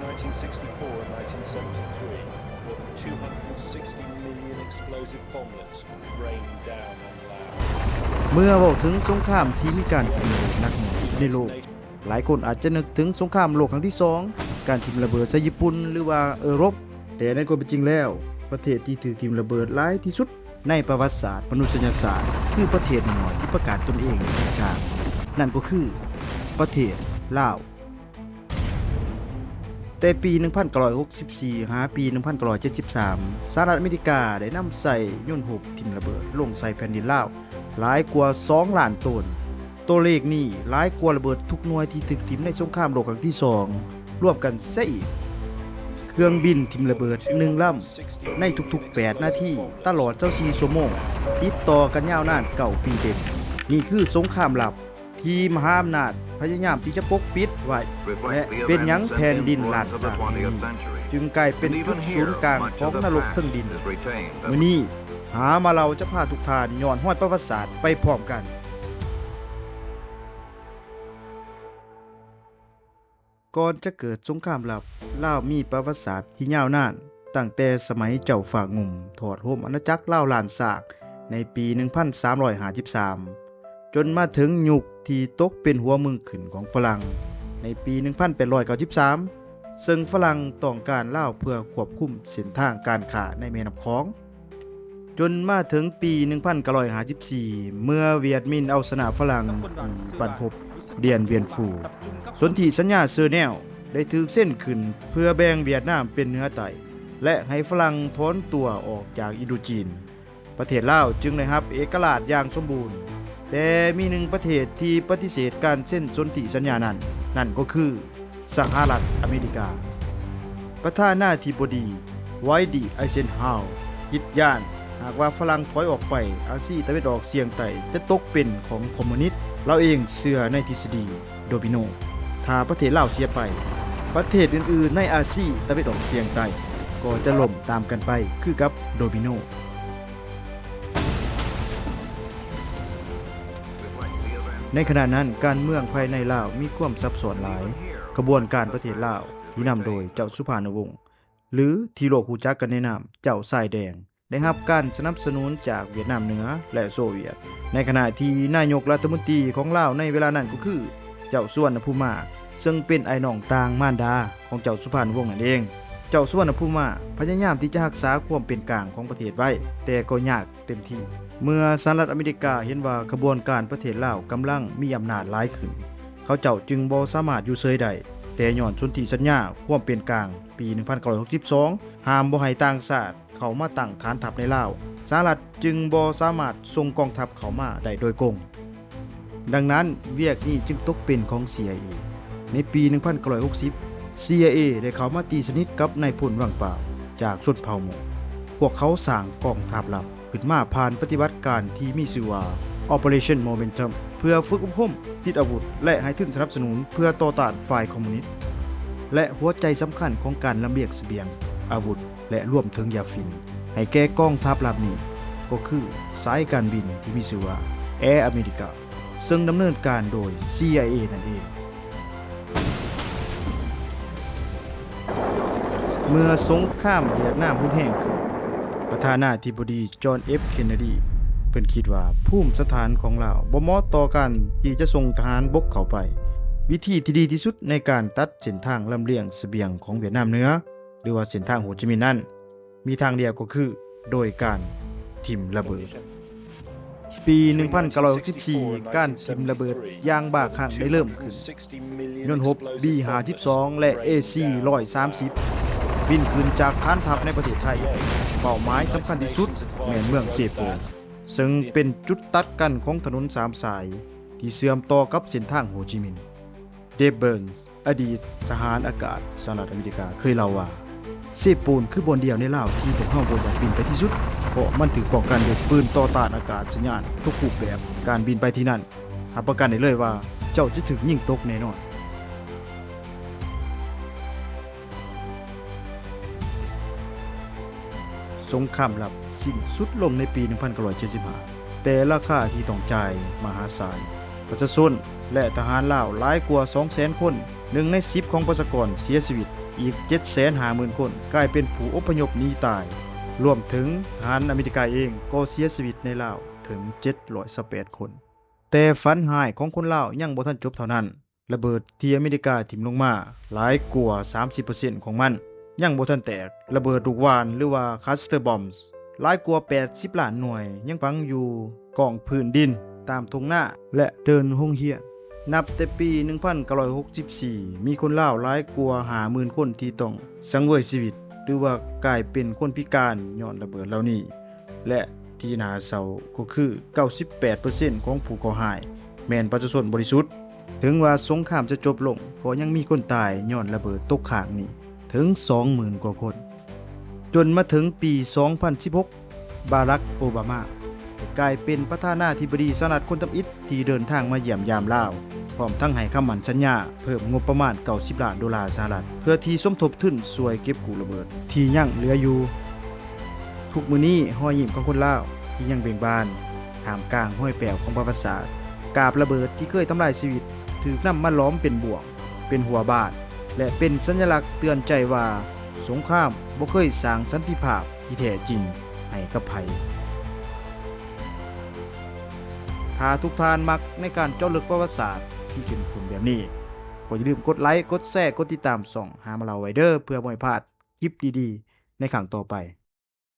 nineteen sixty-four and nineteen seventy-three, more than two hundred sixty million explosive bomblets rained down on Laos. ເມື່ອເວົ້າເຖິງສົງຄາມທີ່ມີການຖິ້ມລະເບີດໜັກໜ່ວງທີ່ສຸດໃນໂລກ, ຫຼາຍຄົນອາດຈະນຶກເຖິງສົງຄາມໂລກຄັ້ງທີສອງ, ການຖິ້ມລະເບີດໃສ່ຍີ່ປຸ່ນ ຫຼືວ່າເອີຣົບ, ແຕ່ໃນຄວາມເປັນຈິງແລ້ວ, ປະເທດທີ່ຖືກຖິ້ມລະເບີດຫຼາຍທີ່ສຸດໃນປະຫວັດສາດມະນຸດສະຍາສາດ ຄືປະເທດນ້ອຍໆທີ່ປະກາດຕົນເອງເປັນກາງ, ນັ້ນກໍຄືປະເທດລາວ. ແຕ່ປີໜຶ່ງພັນເກົ້າຮ້ອຍຫົກສິບສີ່ ຫາປີໜຶ່ງພັນເກົ້າຮ້ອຍເຈັດສິບສາມ ສະຫະລັດອາເມລິກາໄດ້ນຳໃຊ້ຍົນຮົບຖິ້ມລະເບີດລົງໃສ່ແຜ່ນດິນລາວຫຼາຍກວ່າສອງລ້ານໂຕນ. ຕົວເລກນີ້ຫຼາຍກວ່າລະເບີດທຸກໜ່ວຍທີ່ຖືກຖິ້ມໃນສົງຄາມໂລກຄັ້ງທີສອງ ລວມກັນເສຍອີກ. ເຄື່ອງບິນຖິ້ມລະເບີດໜຶ່ງລຳໃນທຸກໆແປດນາທີຕະຫຼອດຊາວສີ່ຊົ່ວໂມງ ຕິດຕໍ່ກັນຍາວນານເກົ້າປີເຕັມ. ນີ້ຄືສົງຄາມລັບ ທີ່ມະຫາອຳນາດພະຍາຍາມທີ່ຈະປົກປິດໄວ້ ແລະ ເປັນຫຍັງແຜ່ນດິນລ້ານຊ້າງແຫ່ງນີ້ຈຶ່ງກາຍເປັນຈຸດສູນກາງຂອງນະລົກເທິງດິນ. ມື້ນີ້ ຫາມາເລົ່າຈະພາທຸກທ່ານຍ້ອນຮອຍປະຫວັດສາດໄປພ້ອມກັນ. ກ່ອນຈະເກີດສົງຄາມລັບ, ລາວມີປະຫວັດສາດທີ່ຍາວນານ ຕັ້ງແຕ່ສະໄໝເຈົ້າຟ້າງຸ່ມ ທອດໂຮມອານາຈັກລາວລ້ານຊ້າງໃນປີໜຶ່ງພັນສາມຮ້ອຍຫ້າສິບສາມ ຈົນມາເຖິງຍຸກທີ່ຕົກເປັນຫົວເມືອງຂຶ້ນຂອງຝຣັ່ງໃນປີໜຶ່ງພັນແປດຮ້ອຍເກົ້າສິບສາມ ເຊິ່ງຝຣັ່ງຕ້ອງການລາວເພື່ອຄວບຄຸມເສັ້ນທາງການຄ້າໃນແມ່ນ້ຳຂອງ. ຈົນມາເຖິງປີໜຶ່ງພັນເກົ້າຮ້ອຍຫ້າສິບສີ່ ເມື່ອຫວຽດມິນເອົາຊະນະຝຣັ່ງທີ່ບັ້ນຮົບດຽນຫວຽນຟູ, ສົນທິສັນຍາເຊີແນວໄດ້ຖືກເຊັນຂຶ້ນເພື່ອແບ່ງຫວຽດນາມເປັນເໜືອໃຕ້ ແລະ ໃຫ້ຝຣັ່ງຖອນຕົວອອກຈາກອິນໂດຈີນ. ປະເທດລາວຈຶ່ງໄດ້ຮັບເອກະລາດຢ່າງສົມບູນ. ແຕ່ມີໜຶ່ງປະເທດທີ່ປະຕິເສດການເຊັນສົນທິສັນຍານັ້ນ, ນັ້ນກໍຄື ສະຫະລັດອາເມລິກາ. ປະທານາທິບໍດີ ໄວດີ ໄອເຊັນຮາວ ຄິດຢ້ານ ຫາກວ່າຝຣັ່ງຖອຍອອກໄປ, ອາຊີຕາເວັນອອກສ່ຽງໃຕ້ຈະຕົກເປັນຂອງຄອມມູນິດ. ລາວເອງເຊື່ອໃນທິດສະດີໂດມິໂນ. ຖ້າປະເທດລາວເສຍໄປ, ປະເທດອື່ນໆໃນອາຊີຕາເວັນອອກສ່ຽງໃຕ້ກໍຈະລົ້ມຕາມກັນໄປ ຄືກັບໂດມິໂນ. ໃນຂະນະນັ້ນ, ການເມືອງພາຍໃນລາວມີຄວາມສັບຊ້ອນຫຼາຍ. ຂະບວນການປະເທດລາວ ທີ່ນຳໂດຍເຈົ້າສຸພານຸວົງ ຫຼື ທີ່ໂລກຮູ້ຈັກກັນໃນນາມເຈົ້າຊາຍແດງ ໄດ້ຮັບການສະໜັບສະໜູນຈາກຫວຽດນາມເໜືອ ແລະ ໂຊວຽດ, ໃນຂະນະທີ່ນາຍົກລັດຖະມົນຕີຂອງລາວໃນເວລານັ້ນກໍຄື ເຈົ້າສຸວັນນະພູມາ ເຊິ່ງເປັນອ້າຍນ້ອງຕ່າງມານດາຂອງເຈົ້າສຸພານຸວົງນັ້ນເອງ. ເຈົ້າສຸວັນນະພູມາພະຍາຍາມທີ່ຈະຮັກສາຄວາມເປັນກາງຂອງປະເທດໄວ້ ແຕ່ກໍຍາກເຕັມທີ່. ເມື່ອສະຫະລັດອາເມລິກາເຫັນວ່າຂະບວນການປະເທດລາວກຳລັງມີອຳນາດຫຼາຍຂຶ້ນ, ເຂົາເຈົ້າຈຶ່ງບໍ່ສາມາດຢູ່ເຊີຍໄດ້, ແຕ່ຍ້ອນສົນທິສັນຍາຄວາມເປັນກາງປີໜຶ່ງພັນເກົ້າຮ້ອຍຫົກສິບສອງ ຫ້າມບໍ່ໃຫ້ຕ່າງຊາດ ເຂົ້າມາຕັ້ງຖານທັບໃນລາວ, ສະຫະລັດຈຶ່ງບໍ່ສາມາດສົ່ງກອງທັບເຂົ້າມາໄດ້ໂດຍກົງ. ດັ່ງນັ້ນ, ວຽກນີ້ຈຶ່ງຕົກເປັນຂອງ ຊີໄອເອ. ໃນປີໜຶ່ງພັນເກົ້າຮ້ອຍຫົກສິບ ຊີໄອເອ ໄດ້ເຂົ້າມາຕີສະໜິດກັບນາຍພົນວັງປາວ ຈາກຊົນເຜົ່າມົ້ງ. ພວກເຂົາສ້າງກອງທັບລັບຂຶ້ນມາຜ່ານປະຕິບັດການທີ່ມີຊື່ວ່າ Operation Momentum ເພື່ອຝຶກອົບຮົມ, ຕິດອາວຸດ ແລະ ໃຫ້ທຶນສະໜັບສະໜູນເພື່ອຕໍ່ຕ້ານຝ່າຍຄອມມູນິດ ແລະ ຫົວໃຈສຳຄັນຂອງການລຳລຽງສະບຽງ, ອາວຸດ ແລະ ລວມເຖິງຢາຝິ່ນໃຫ້ແກ່ກອງທັບລັບນີ້ ກໍຄືສາຍການບິນທີ່ມີຊື່ວ່າ Air America ເຊິ່ງດຳເນີນການໂດຍ ຊີໄອເອ ນັ້ນເອງ. ເມື່ອສົງຄາມຫວຽດນາມຮຸນແຮງຂຶ້ນ, ປະທານາທິບໍດີ ຈອນ ເອັຟ ເຄນເນດີ ເພິ່ນຄິດວ່າພູມສະຖານຂອງລາວບໍ່ເໝາະຕໍ່ການທີ່ຈະສົ່ງທະຫານບົກເຂົ້າໄປ. ວິທີທີ່ດີທີ່ສຸດໃນການຕັດເສັ້ນທາງລຳລຽງສະບຽງຂອງຫວຽດນາມເໜືອ ຫຼືວ່າເສັ້ນທາງໂຮຈິມິນນັ້ນ ມີທາງດຽວກໍຄືໂດຍການຖິ້ມລະເບີດ. ປີໜຶ່ງພັນເກົ້າຮ້ອຍຫົກສິບສີ່ ການຖິ້ມລະເບີດຢ່າງບ້າຄື້ມໄດ້ເລີ່ມຂຶ້ນ. ຍົນຮົບ ບີຫ້າສິບສອງ ແລະ ເອຊີຮ້ອຍສາມສິບ ບິນຂຶ້ນຈາກຖານທັບໃນປະເທດໄທ. ເປົ້າໝາຍສຳຄັນທີ່ສຸດແມ່ນເມືອງເຊໂປນ ເຊິ່ງເປັນຈຸດຕັດກັນຂອງຖະໜົນສາມສາຍທີ່ເຊື່ອມຕໍ່ກັບເສັ້ນທາງໂຮຈິມິນ. ເດບເບີນ ອະດີດທະຫານອາກາດສະຫະລັດອາເມລິກາເຄີຍເລົ່າວ່າ ເຊໂປນຄືບ່ອນດຽວໃນລາວທີ່ພວກເຮົາບໍ່ຢາກບິນໄປທີ່ສຸດ ເພາະມັນຖືກປ້ອງກັນດ້ວຍປືນຕໍ່ຕ້ານອາກາດສະຍານທຸກຮູບແບບ. ການບິນໄປທີ່ນັ້ນ ຮັບປະກັນໄດ້ເລີຍວ່າເຈົ້າຈະຖືກຍິງຕົກແນ່ນອນ. ສົງຄາມລັບສິ້ນສຸດລົງໃນປີໜຶ່ງພັນເກົ້າຮ້ອຍເຈັດສິບຫ້າ ແຕ່ລາຄາທີ່ຕ້ອງຈ່າຍມະຫາສານ. ປະຊາຊົນ ແລະ ທະຫານລາວຫຼາຍກວ່າສອງແສນຄົນ ໜຶ່ງໃນສິບຂອງປະຊາກອນເສຍຊີວິດ, ອີກເຈັດແສນຫ້າໝື່ນຄົນກາຍເປັນຜູ້ອົບພະຍົບໜີຕາຍ, ລວມເຖິງທະຫານອາເມລິກາເອງກໍເສຍຊີວິດໃນລາວເຖິງເຈັດຮ້ອຍຊາວແປດຄົນ. ແຕ່ຝັນຮ້າຍຂອງຄົນລາວຍັງບໍ່ທັນຈົບເທົ່ານັ້ນ. ລະເບີດທີ່ອາເມລິກາຖິ້ມລົງມາຫຼາຍກວ່າສາມສິບເປີເຊັນຂອງມັນຍັງບໍ່ທັນແຕກ. ລະເບີດລູກຫວ່ານ ຫຼືວ່າ cluster bombs ຫຼາຍກວ່າແປດສິບລ້ານໜ່ວຍຍັງຝັງຢູ່ກ້ອງພື້ນດິນ, ຕາມທົ່ງນາ ແລະ ເດີ່ນໂຮງຮຽນ. ນັບແຕ່ປີໜຶ່ງພັນເກົ້າຮ້ອຍຫົກສິບສີ່ ມີຄົນລາວຫຼາຍກວ່າຫ້າໝື່ນຄົນທີ່ຕ້ອງສັງເວຍຊີວິດ ຫຼືວ່າກາຍເປັນຄົນພິການຍ້ອນລະເບີດເຫຼົ່ານີ້. ແລະ ທີ່ໜ້າເສົ້າກໍຄື ເກົ້າສິບແປດເປີເຊັນຂອງຜູ້ເຄາະຮ້າຍແມ່ນປະຊາຊົນບໍລິສຸດ. ເຖິງວ່າສົງຄາມຈະຈົບລົງ, ກໍຍັງມີຄົນຕາຍຍ້ອນລະເບີດຕົກຄ້າງນີ້ເຖິງສອງໝື່ນກວ່າຄົນ. ຈົນມາເຖິງປີສອງພັນສິບຫົກ ບາຣັກ ໂອບາມາ ໄດ້ກາຍເປັນປະທານາທິບໍດີສະຫະລັດຄົນທຳອິດທີ່ເດີນທາງມາຢ້ຽມຢາມລາວ, ພ້ອມທັງໃຫ້ຄຳໝັ້ນສັນຍາເພີ່ມງົບປະມານເກົ້າສິບລ້ານໂດລາສະຫະລັດ ເພື່ອທີ່ສົມທົບທຶນຊ່ວຍເກັບກູ້ລະເບີດທີ່ຍັງເຫຼືອຢູ່. ທຸກມື້ນີ້ ຮອຍຍິ້ມຂອງຄົນລາວທີ່ຍັງເບັ່ງບານ ທ່າມກາງຮອຍແປວຂອງປະຫວັດສາດ. ກາບລະເບີດທີ່ເຄີຍທຳລາຍຊີວິດ ຖືກນຳມາຫຼອມເປັນບ່ວງ, ເປັນຮົ້ວບາດ ແລະ ເປັນສັນຍະລັກເຕືອນໃຈວ່າ ສົງຄາມບໍ່ເຄີຍສ້າງສັນຕິພາບທີ່ແທ້ຈິງໃຫ້ກັບໃຜ. ຖ້າທຸກທ່ານມັກໃນການເຈາະເລິກປະຫວັດສາດທີ່ເຂັ້ມຂຸ້ນແບບນີ້, ກໍຢ່າລືມກົດໄລ, ກົດແຊ, ກົດຕິດຕາມຊ່ອງຫາມາເລົ່າໄວ້ເດີ້ ເພື່ອບໍ່ໃຫ້ພາດຄລິບດີໆໃນຄັ້ງຕໍ່ໄປ.